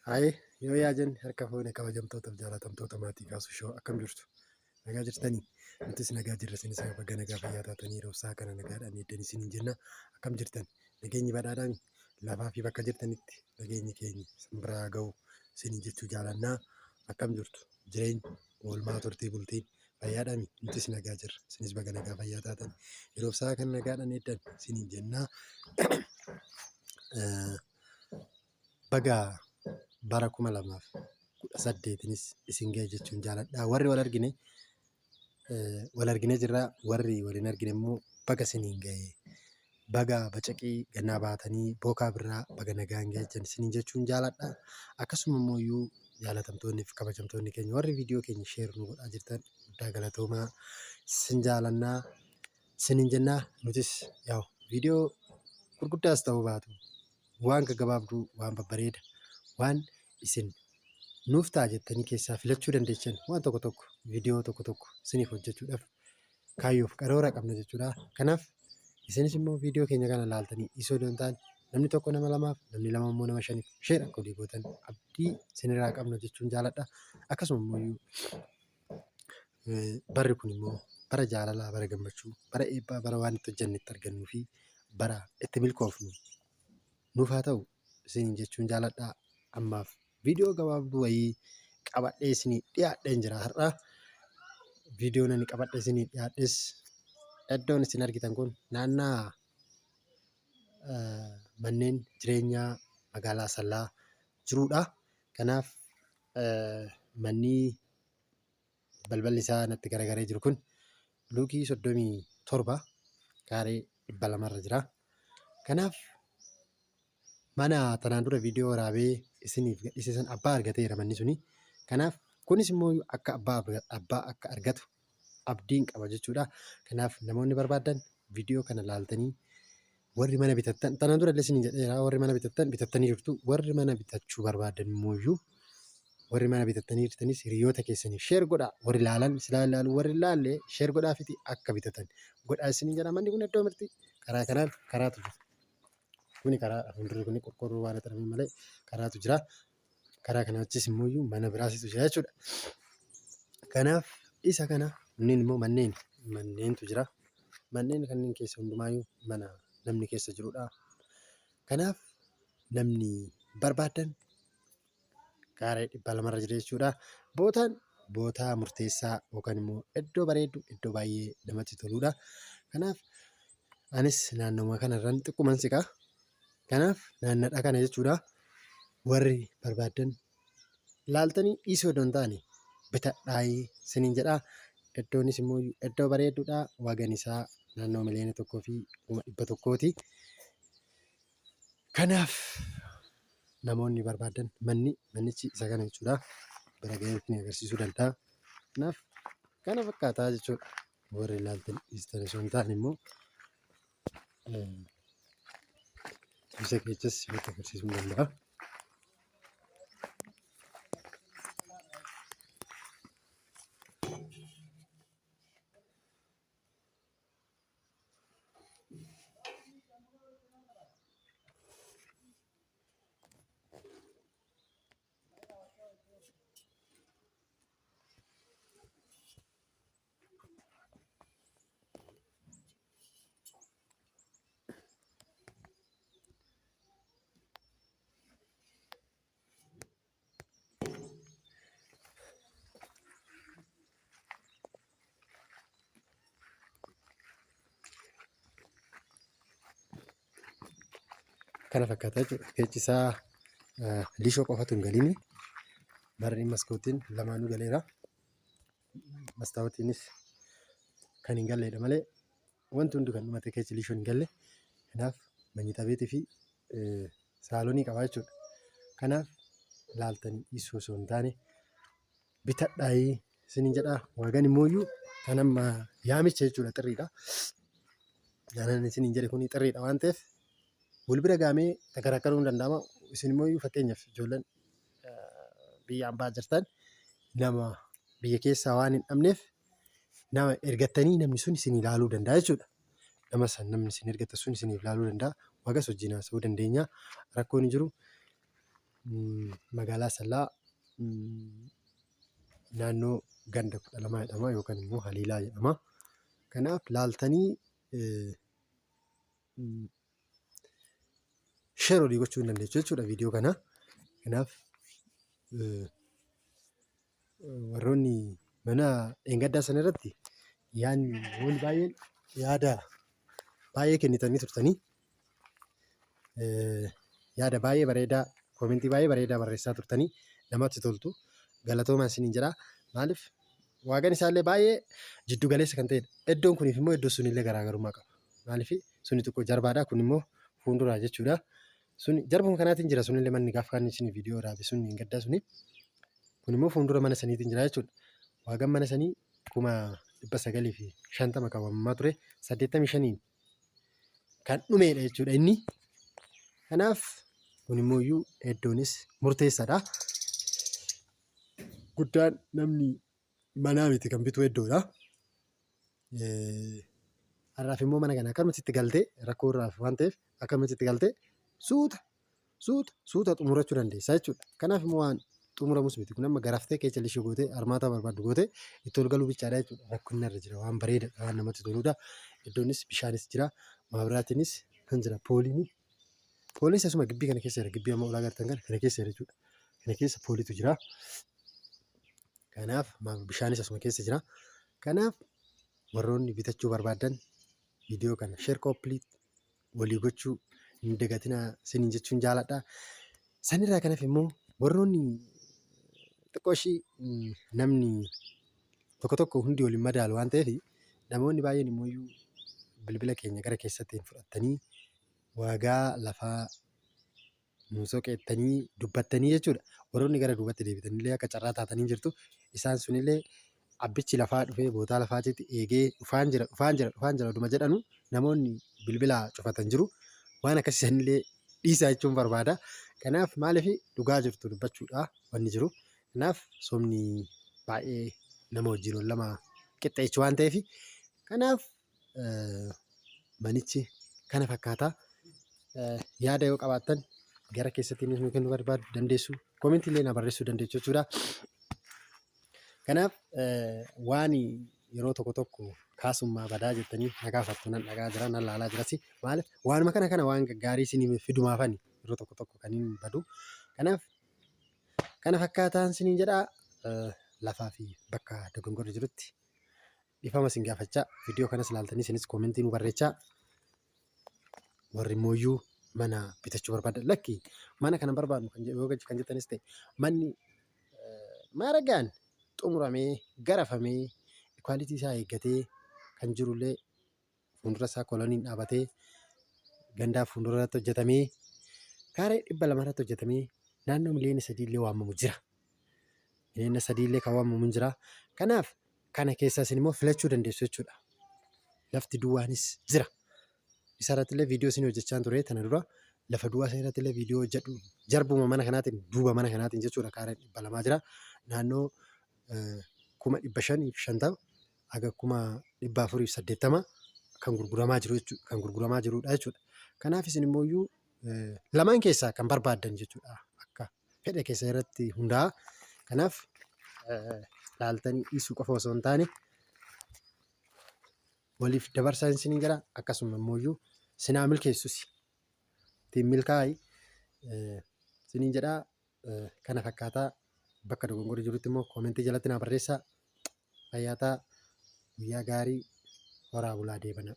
Haayee yoo yaa jenne harka fuune kabajamtootaaf jaalatamtoota maatii kaasu shoo akkam jirtu? Nagaa jirtanii? Nutis nagaa jirra isinis baga nagaa fayyaa taatanii yeroo isaa kana nagaadhaan eeddan isiniin jenna. Akkam jirtan? Nageenyi badhaadhaami? Lafaa fi bakka jirtanitti nageenyi keenya isin biraa haa ga'u isiniin jechuu jaalannaa. Akkam jirtu? Jireenyi, oolmaa turtii bultiin fayyaadhaami? Nutis nagaa jirra isinis baga nagaa fayyaa taatan yeroo isaa kana nagaadhaan eeddan isiniin jenna. Baga bara 2018nis isin gahe jechuun jaaladha. Warri wal argine wal arginee jirra. Warri wal hin argine immoo baga isiniin gahe. Baga bacaqii gannaa baatanii bookaa birraa baga nagaan geechan isiniin jechuun jaaladha. Akkasuma immoo iyyuu jaalatamtoonni fi kabajamtoonni keenya warri viidiyoo keenya sheer nu godhaa jirtan guddaa galatoomaa isin jaalannaa isiniin jennaa nutis yaa'u viidiyoo gurguddaas ta'uu baatu waan gaggabaabduu, waan babbareeda, waan isin nuuf ta'a jettanii keessaa filachuu dandeechan waan tokko tokko viidiyoo tokko tokko isiniif hojjechuudhaaf kaayyoof karoora qabna jechuudha. Kanaaf isinis immoo viidiyoo keenya kana laaltanii dhiisuu osoo hin taane namni tokko nama lamaaf namni lama immoo nama shaniif sheer akka olii gootan abdii isinirraa qabna jechuun jaaladha. Akkasuma immoo barri kun immoo bara jaalalaa, bara gammachuu, bara eebbaa, bara waan itti hojjenne itti argannuu fi bara itti milkoofnu nuuf haa ta'u isiniin jechuun jaaladha. Ammaaf viidiyoo gabaabduu wayii qabadhee isinii dhiyaadheen jira har'a. Viidiyoon ani qabadhee isinii dhiyaadhes iddoon isin argitan kun naannaa manneen jireenyaa magaalaa Asallaa jirudha. Kanaaf manni balballi isaa natti garagaree jiru kun luukii 37 kaaree 200 irra jira. Kanaaf mana tanaan dura viidiyoo waraabee isiniif gadhiise san abbaa argateera manni suni. Kanaaf kunis immoo akka abbaa akka argatu abdiin qaba jechuudha. Kanaaf namoonni barbaadan viidiyoo kana laaltanii warri mana bitattan tanaan dura illee isiniin jedheera warri mana bitattan bitattanii jirtu warri mana bitachuu barbaadan immoo iyyuu warri mana bitattanii jirtanis hiriyoota keessaniif sheer godhaa warri laalan silaa ilaalu warri laalle sheer godhaafiti akka bitatan godhaa isiniin jedha manni kun iddoo mirti karaa kanaan karaatu jira. Kuni karaa fuuldurri kuni qorqoorroo waan haxaramee malee karaatu jira. Karaa kana achis immoo iyyuu mana biraasitu jira jechuudha. Kanaaf isa kana kunneen immoo manneen manneentu jira. Manneen kanneen keessa hundumaayyuu mana namni keessa jirudha. Kanaaf namni barbaadan kaaree 200 irra jira jechuudha. Bootaan bootaa murteessaa yookaan immoo iddoo bareeddu iddoo baay'ee namatti toludha. Kanaaf anis naannoma kanarran xiqquman siqa. Kanaaf naannadha kana jechuudha. Warri barbaaddan laaltanii dhiisuu odoo hin taane bitadhaayii isiniin jedha. Iddoonis immoo iddoo bareedduudha. Waagaan isaa naannoo 1,100,000ti. Kanaaf namoonni barbaadan manni manichi isa kana jechuudha. Bira ga'ee isin agarsiisuu danda'a. Kanaaf kana fakkaataa jechuudha. Warri ilaaltan dhiistan osoo hin taane immoo isa keessas isinitti agarsiisuu danda'a. Kana fakkaata jechuudha. Keessi isaa lishoo qofatu hin galini. Barri maskootiin lamaanuu galeera. Mastaawotiinis kan hin galleedha malee wanti hundi kan dhumate keessi lishoon hin galle. Kanaaf manyita beetii fi saalonii qaba jechuudha. Kanaaf laaltanii dhiisuu osoo hin taane bitadhaayii isiniin jedha. Waagaan immoo iyyuu kan amma yaamicha jechuudha xirriidha. Kanan isiniin jedhe kun xirriidha waan ta'eef wal bira gaamee takaraakkaruun ni danda'ama. Isin immoo iyyuu fakkeenyaaf ijoolleen biyya ambaa jirtan nama biyya keessaa waan hin dhabneef nama ergattanii namni sun isin ilaaluu danda'a jechuudha. Nama san namni isin ergattan sun isiniif ilaaluu danda'a. Wagas wajjin haasa'uu dandeenya. Rakkoon hin jiru. Magaalaa Asallaa naannoo ganda 12 jedhama yookaan immoo Haliilaa jedhama. Kanaaf laaltanii share walii gochuu hin dandeessu jechuudha viidiyoo kana. Kanaaf warroonni mana dheengaddaa sana irratti yaadni namoonni baay'een yaada baay'ee kennitanii turtanii yaada baay'ee bareedaa koomentii baay'ee bareedaa barreessaa turtanii namatti toltu galatoomaa isiniin jedha. Maaliif waagaan isaallee baay'ee jiddu galeessa kan ta'edha. Iddoon kuniif immoo iddoo sunillee garaagarummaa qaba. Maaliif suni tokko jarbaadha kun immoo fuulduraa jechuudha. Suni jarbuma kanaatiin jira sunillee manni gaafa kan isin viidiyoo waraabe sun hin gaddaa suni. Kun immoo fuuldura mana saniitiin jira jechuudha. Waagaan mana sanii 950,000 kan waamamaa ture 85n kan dhumeedha jechuudha inni. Kanaaf kun immoo iyyuu iddoonis murteessaadha. Guddaan namni manaa miti kan bitu iddoodha. Har'aaf immoo mana kana akkamatti itti galtee rakkoo irraaf waan ta'eef akkamatti itti galtee suuta suuta suuta xumurachuu dandeessa jechuudha. Kanaaf immoo waan xumuramus miti kun amma garaftee keessa lishii gootee armaataa barbaaddu gootee itti ol galuu bichaadha jechuudha. Rakkinni irra jira waan bareedaadha waan namatti toludha. Iddoonis bishaanis jira maabiraatiinis kan jira pooliin pooliinis asuma gibbii kana keessa jira gibbii amma olaa gartan kana kana keessa jira jechuudha. Kana keessa pooliitu jira. Kanaaf bishaanis asuma keessa jira. Kanaaf warroonni bitachuu barbaaddan viidiyoo kana share complete walii gochuu hin dagatinaa isiniin jechuun jaaladha. Sanirraa kan hafe immoo warroonni xiqqoo ishii namni tokko tokko hundi waliin madaalu waan ta'eef namoonni baay'een immoo bilbila keenya gara keessatti fudhattanii waagaa lafaa nuu soqeettanii dubbattanii jechuudha. Warroonni gara duubatti deebitanillee akka carraa taatanii jirtu. Isaan sunillee abbichi lafaa dhufee bootaa lafaatitti eegee dhufaan jira dhufaan jira dhufaan jira oduma jedhanu namoonni bilbila cufatan jiru. Waan akkasii sanillee dhiisaa jechuun barbaada. Kanaaf maaliif dhugaa jirtu dubbachuudha wanni jiru. Kanaaf sobni baay'ee nama wajjin ol lama qixxeechu waan ta'eef kanaaf manichi kana fakkaata. Yaada yoo qabaattan gara keessatti nu kennuu barbaadu dandeessu. Koomentii illee na barreessuu dandeessu jechuudha. Kanaaf waan yeroo tokko tokko kaasummaa badaa jettanii na gaafattu nan dhagaa jira nan laalaa jiras. Maaliif waanuma kana kana waan gaggaarii isinii fidumaafani yeroo tokko tokko kan hin badu. Kanaaf kana fakkaataan isiniin jedhaa lafaa fi bakka dogongorri jirutti dhifama isin gaafachaa viidiyoo kanas ilaaltanii isinis koomentii nu barreechaa warri mooyyuu mana bitachuu barbaadan lakki mana kana barbaadnu kan jedhu yoo kan jettanis ta'e manni maaragaan xumuramee garafamee ikwaalitii isaa eeggatee kan jirullee fuuldura isaa koloniin dhaabatee gandaa fuuldura irratti hojjetamee kaaree 200 irratti hojjetamee naannoo 3 miliyoona illee waamamu jira. 3 miliyoona illee kan waamamu jira. Kanaaf kana keessaa isin immoo filachuu dandeessu jechuudha. Lafti duwwaanis jira. Isa irratti illee viidiyoo isin hojjechaa ture tana dura lafa duwwaa isa irratti illee viidiyoo hojjedhu jarbuma mana kanaatiin duuba mana kanaatiin jechuudha kaaree 200 jira. Naannoo 550,000 haga 480,000 kan gurguramaa jiru jechuudha. Kan gurguramaa jirudha jechuudha. Kanaaf isin immoo iyyuu lamaan keessaa kan barbaaddan jechuudha. Akka fedha keessa irratti hundaa'a. Kanaaf laaltanii dhiisuu qofa osoo hin taane waliif dabarsaa isiniin jedha. Akkasuma immoo iyyuu sinaa milkeessus ittiin milkaa'i isiniin jedha. Kana fakkaataa bakka dogongorri jirutti immoo koomentii jalatti naa barreessaa. Fayyaa ta'aa. Guyyaa gaarii horaa bulaa deebanaa.